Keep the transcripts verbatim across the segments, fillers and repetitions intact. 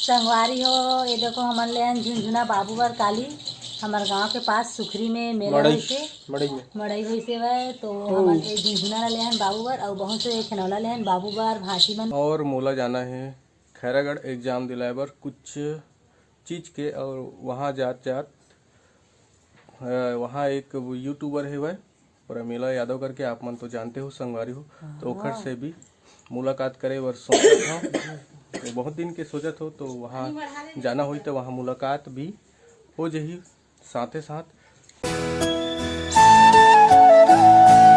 संगवारी हो, ये देखो, हमन ले हन झुनझुना बाबू बर काली। हमर गांव के पास सुखरी में मेला मड़ई, होइसे, मड़ई में। मड़ई होइसे वय, तो ओ। हमन ये झुनझुना ला ले हन बाबू बर, अउ बहुत से खिलौना ले हन बाबू बर, भांची मन। और मोला जाना है खैरागढ़ एग्जाम दिलाए बर कुछ चीज के, और वहाँ जात जात, अ, वहाँ एक YouTuber है वह, प्रमिला यादव करके, आप मन तो जानते हो संगवारी हो, तो ओखर से भी मुलाकात करे बर सोचत हव। तो बहुत दिन के सोचत हो, तो वहाँ जाना होई तो वहाँ मुलाकात भी हो जही। साथे साथ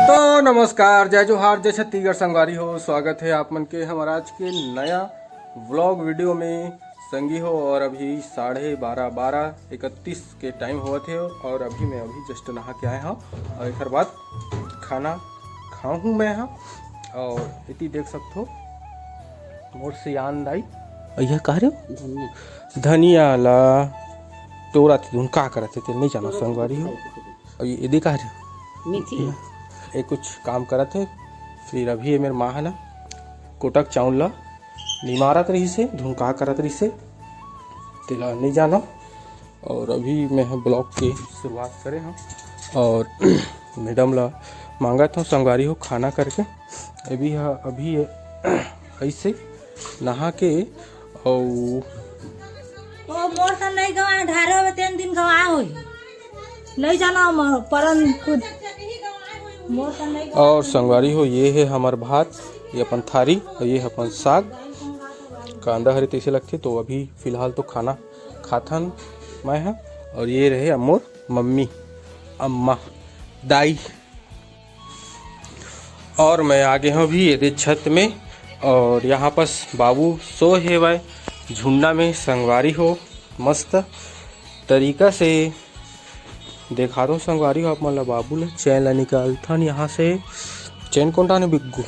तो नमस्कार, जय जोहार, जय छत्तीसगढ़ संगवारी हो। स्वागत है आप मन के हमर आज के नया व्लॉग वीडियो में संगी हो। और अभी साढ़े बारह, बारह इकतीस के टाइम होवत हे और अभी मैं अभी जस्ट नहा के आए हव और एकर बाद खाना खाहूँ मैं ह। और एती देख सकथो मोर सियान दाई, अइहा कह रहे हो? धनिया। धनिया ला टोरा थे धुन का करत हे, ते नहीं जानो संगवारी हो। अउ ये, ये दे कह रहे हो? मेथी। ये कुछ काम करत हे, फिर अभी ये मेर माँ है ना कोटक चाउन ला निमारत रहिस हे, धुन का करत रहिस हे, तेला नहीं जानो। और अभी मैं ह ब्लॉग के शुरुआत करे हव और मैडम ला मांगत हव संगवारी हो खाना करके। अभी ह, अभी ये ऐसे नहा के अउ ओ मोर त नहीं गवा, धारे होवे तेन दिन गवा होई। नहीं जाना हम परन खुद। मोर त नहीं गवा। और संगवारी हो, ये है हमर भात, ये अपन थारी और ये अपन साग। कांदा हरे तैसे लगथे, तो अभी फिलहाल तो खाना खाथन मैं ह। और ये रहे मोर मम्मी, अम्मा, दाई। और मैं आ गए हूँ अभी ये छत में, और यहाँ पास बाबू सो हेवय झुंडा में, संगवारी हो मस्त तरीका से देखा दो संगवारी हो आप मन ला। बाबू ले चैन ला निकालथन यहाँ से। चैन कौन टाने बिग्गू?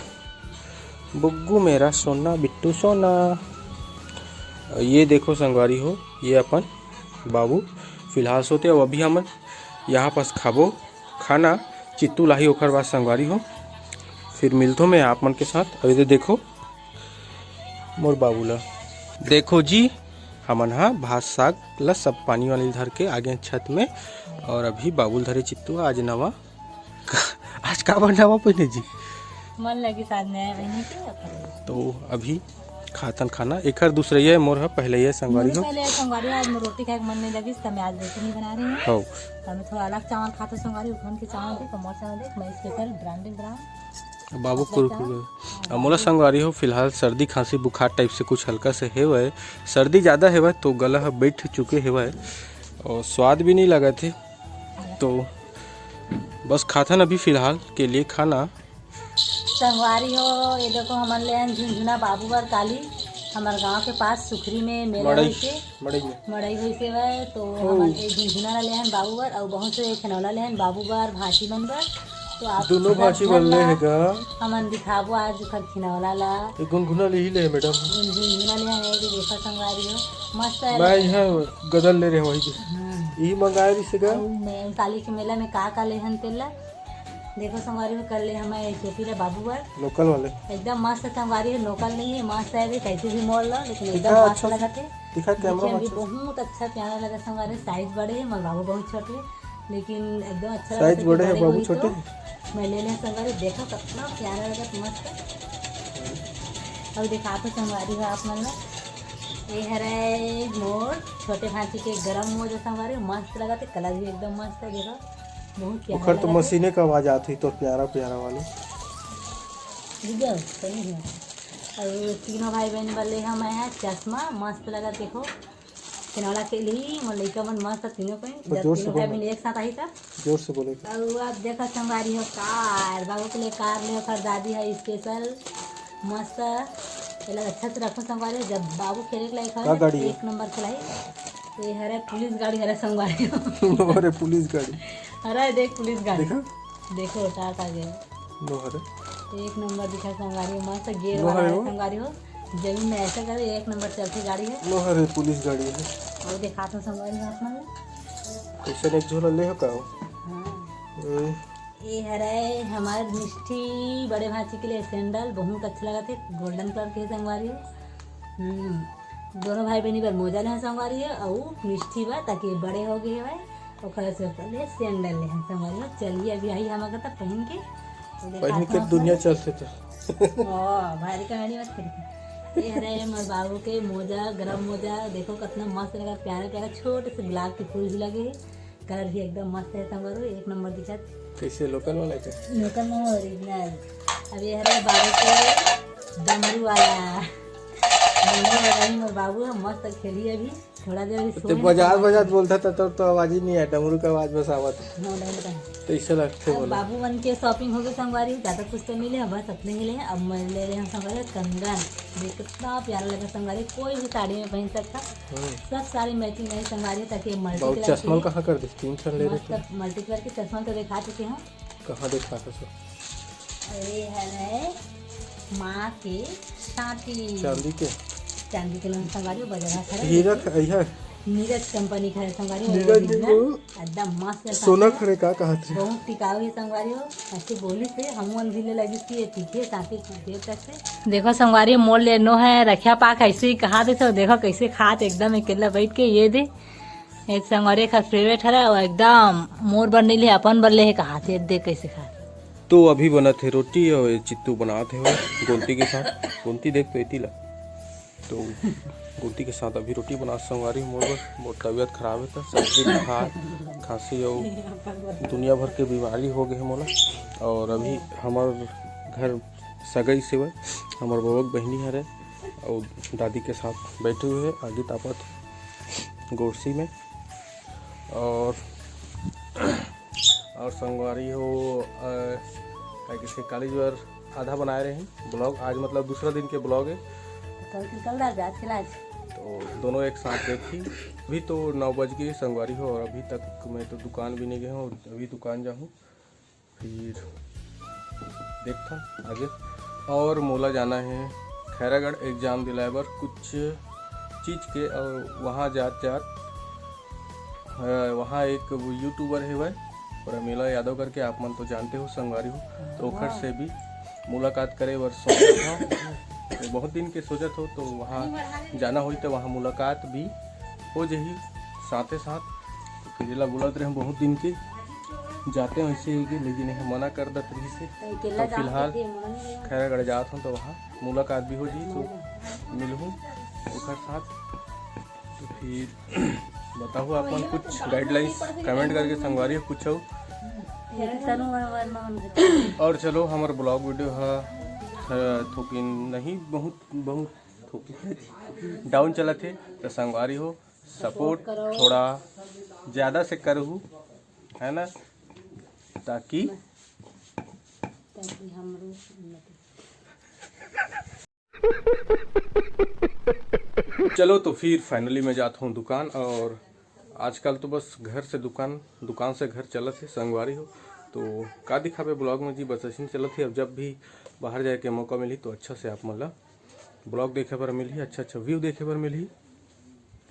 बुग्गू मेरा सोना, बिट्टू सोना। ये देखो संगवारी हो, ये अपन बाबू फिलहाल सोते। अब अभी हमन यहाँ पास खाबो खाना, चित्तू लाही ओखर बाद संगवारी हो, फिर मिलथो मैं आप मन के साथ। अभी तो देखो मोर बाबू ला, देखो जी, हमन हा भात साग ला सब पानी वानी धर के आगे छत में, और अभी बाबू ल धरे चित्तू आज नवा आज काबर नवा पहिने जी? मन लगिस आज नया पहिने के अपन। तो अभी खातन खाना, एकर दूसरे ये मोर ह पहले ये संगवारी हो। पहले ये संगवारी, आज मोर रोटी खाए के मन नहीं लगिस, त मैं आज रोटी नहीं बना रही हूँ। हो। त मैं थोड़ा अलग चावल खातो संगवारी, उठन के चावल दे, कमर चावल दे, मैं special branded brown। बाबू कुरकुरे। अब मोला संगवारी हो, फिलहाल सर्दी, खांसी, बुखार टाइप से कुछ हल्का से हेवय। सर्दी ज़्यादा हेवय, तो गला ह बैठ चुके हेवय और स्वाद भी नहीं लगत हे। तो बस खाथन अभी फिलहाल के लिए खाना। संगवारी हो, ये देखो, हमन ले हन झुनझुना बाबू बर काली। हमर गांव के पास सुखरी में मेला मड़ई, होइसे, मड़ई में। मड़ई होइसे वय, तो ओ। हमन ये झुनझुना ला ले हन बाबू बर, अउ बहुत से खिलौना ले हन बाबू बर, भांची मन बर। तो आप दोनों सब भांची मन बर ले ला हे गा। हमन दिखाबो आज ओखर खिलौना ला। ये गुनगुना ले ही ले, मैडम। गुनगुना ले हन, ये देखो संगवारी हो, मस्त है। मैं यहाँ गदल ले रहे हूँ, वही के। हम्म। यही मंगाए रही से गा। अउ मैं काली के मेला में का का ले हन तेला। देखो संगवारी हो, कर ले हमें टोपी ला बाबू बर। लोकल वाले। एकदम मस्त संगवारी हो, लोकल नहीं है, मस्त है भी, कैसे भी मोड़ लो, लेकिन एकदम दिखा मस्त अच्छा से। लगत है। दिखा कैमरा दिखे में भी अच्छा से। बहुत अच्छा प्यारा लगा संगवारी, साइज बड़े है, मोर बाबू बहुत छोटे है, लेकिन एकदम अच्छा लगा साइज था कि बड़े है, बड़े बाबू हुई छोटे तो है। मैं ले ले संगवारी, देखो कितना प्यारा लगा, मस्त। अब दिखाते संगवारी हो आप मन ला, ये हरे मोर छोटे भांची के गरम मोजा संगवारी, मस्त लगा थे, कलर भी एकदम मस्त है, देखो बहुत प्यारा ओखर तो लगा थे। मशीने का आवाज आत हुई तो प्यारा प्यारा वाले। बुझ जाओ, सही है। और तीनों भाई बहन वाले हम आए हैं चश्मा, मस्त लगा देखो। खिलौना के लिए मोर लइका मन मस्त तीनों कोई, तो जब जोर से तीनों भाई बोल। बहन एक साथ आई तब। जोर से बोले। और आप देखो संगवारी हो कार, बाबू के लिए कार ले ओकर दादी है special, मस्त। एला अच्छा से रखो संगवारी हो, जब बाबू खेले के लायक हो का ना, गाड़ी है? एक नंबर चलाई। ये हरे पुलिस गाड़ी हरे संगवारी हो। अरे पुलिस गाड़ी। अरे देख पुलिस गाड़ी। देखा? देखो टाटा गया। लो हरे। एक नंबर दिखा संगवारी हो, मस्त गेयर लो वाला हरे है वो। संगवारी हो। जमीन में ऐसा करे, एक नंबर चलती गाड़ी है। लो हरे पुलिस गाड़ी है। और दिखाता हूँ संगवारी हो आप मन ला। कैसे एक झोला ले हो का? हाँ। ए। ये हरे हमारे मिष्ठी बड़े भांची के लिए सैंडल, बहुत अच्छा लगा थे, गोल्डन कलर के संगवारी हो। हम्म। दोनों भाई बहनी बर मोजा ले हन संगवारी हो, अउ मिष्ठी बर, ताकि बड़े हो गए हवय, ओकर से पहले सैंडल ले हन संगवारी हो। चलिए, अभी आई हम अगर तब पहन के, तो पहन के दिखाता हूँ दुनिया आपको। चलते तो। ओ, भारी कहानी मत करिए। ये हरे मोर बाबू के मोजा, गरम मोजा, देखो कितना मस्त लगा, प्यारा प्यारा छोटे से गुलाब के फूल भी लगे हैं, कलर भी एकदम मस्त है संगवारी हो, एक नंबर दिखत। कैसे लोकल वाला के? लोकल में ओरिजिनल। अब ये हरे बाबू के डमरू वाला, डमरू वाला ही मोर बाबू है, मस्त खेली अभी। थोड़ा देर अभी ते सोए बजात हैं। बजात बोलता था तब तो आवाज ही नहीं आया, डमरू का आवाज बस आवत है। हाँ, डमरू का है। तो ऐसे लगते अब बोला। बाबू मन के शॉपिंग हो गई संगवारी, ज्यादा कुछ तो नहीं ले, बस अपने ही ले। अब मैं ले रहे हैं संगवारी कंगन, देख कितना प्यारा लगा संगवारी, कोई भी साड़ी में पहन सकता, हम्म। सब साड़ी मैचिंग नहीं संगवारी, ताकि मल्टी बाबू कलर चश्मा कहाँ कर दे? तीन ठन ले रहे थे। मल्टी कलर के चश्मा तो दिखा चुके हैं। कहाँ देखा था सर? अरे हरे माँ के साथी चांदी के? चांदी के लोन संगवारी हो, बजरा खड़े। हीरा ख- यह नीरज कंपनी खड़े संगवारी हो, नीरज original। वो एकदम मस्त है सोना साथ में। खड़े का कहा थे? बहुत टिकाऊ है संगवारी हो, ऐसे बोली से हम मन भी ले लगी थी, ये पीछे साथी देर तक से। देखो संगवारी, मोर ले नो है रखिया पाक, ऐसे ही कहा देते हो। देखो कैसे खात एकदम अकेला बैठ के, ये दे। ये संगवारी का फेवरेट है, और एकदम मोर बर नहीं ले, अपन बर ले है कहा थे, देख कैसे खात। तो अभी बनत है रोटी और ये चित्तू बनात है वो गोंती के साथ। गोंती देख तो एती ला। तो गोंती के साथ अभी रोटी बना संगवारी मोर बर। मोर तबीयत खराब है तो सर्दी बुखार खांसी और दुनिया भर के बीमारी हो गए है मोला। और अभी हमार घर सगई से हमार बबक बहनी हरे और दादी के साथ बैठे हुए हैं आगी तापत गोरसी में। और और संगवारी हो, अ, का कहिथे, काली जुआर आधा बनाए रहे ब्लॉग, आज मतलब दूसरा दिन के ब्लॉग है। कल की कल रात, आज के आज। तो दोनों एक साथ देखी। अभी तो नौ बज गए संगवारी हो, और अभी तक मैं तो दुकान भी नहीं गया हूँ, अभी दुकान जाऊँ फिर देखता आगे। और मोला जाना है खैरागढ़ एग्जाम दिलाए बर कुछ चीज के, और वहाँ जात जात अ, वहाँ एक वो यूट्यूबर है भाई, प्रमिला यादव करके, आप मन तो जानते हो संगवारी हो, तो ओखर से भी मुलाकात करे बर सोचत हूँ। तो बहुत दिन के सोचत हो, तो वहाँ जाना होई तो वहाँ मुलाकात भी हो जही साथे साथ। तो फिर एला बोलत रहे बहुत दिन के जाते हैं ऐसे ही के, लेकिन ये मना कर दत रही से। तो फिलहाल खैरागढ़ जात हूँ तो वहाँ मुलाकात भी हो जी, तो मिलहूँ ओकर साथ। तो फिर बताओ आप मन कुछ गाइडलाइंस कमेंट करके संगवारी हो कुछ हो। और चलो हमार ब्लॉग वीडियो हा थोकिन नहीं, बहुत बहुत थोकिन डाउन चलत है, तो संगवारी हो सपोर्ट थोड़ा ज़्यादा से करहू, है ना, ताकि ताकि हमरो उन्नति। चलो तो फिर फाइनली मैं जाता हूँ दुकान। और आजकल तो बस घर से दुकान, दुकान से घर चलत है संगवारी हो। तो का दिखाबे ब्लॉग में जी, बस ऐसे ही चलत है। अब जब भी बाहर जाए के मौका मिली तो अच्छा से आप मन ला ब्लॉग देखे बर मिलही, अच्छा अच्छा व्यू देखे बर मिलही।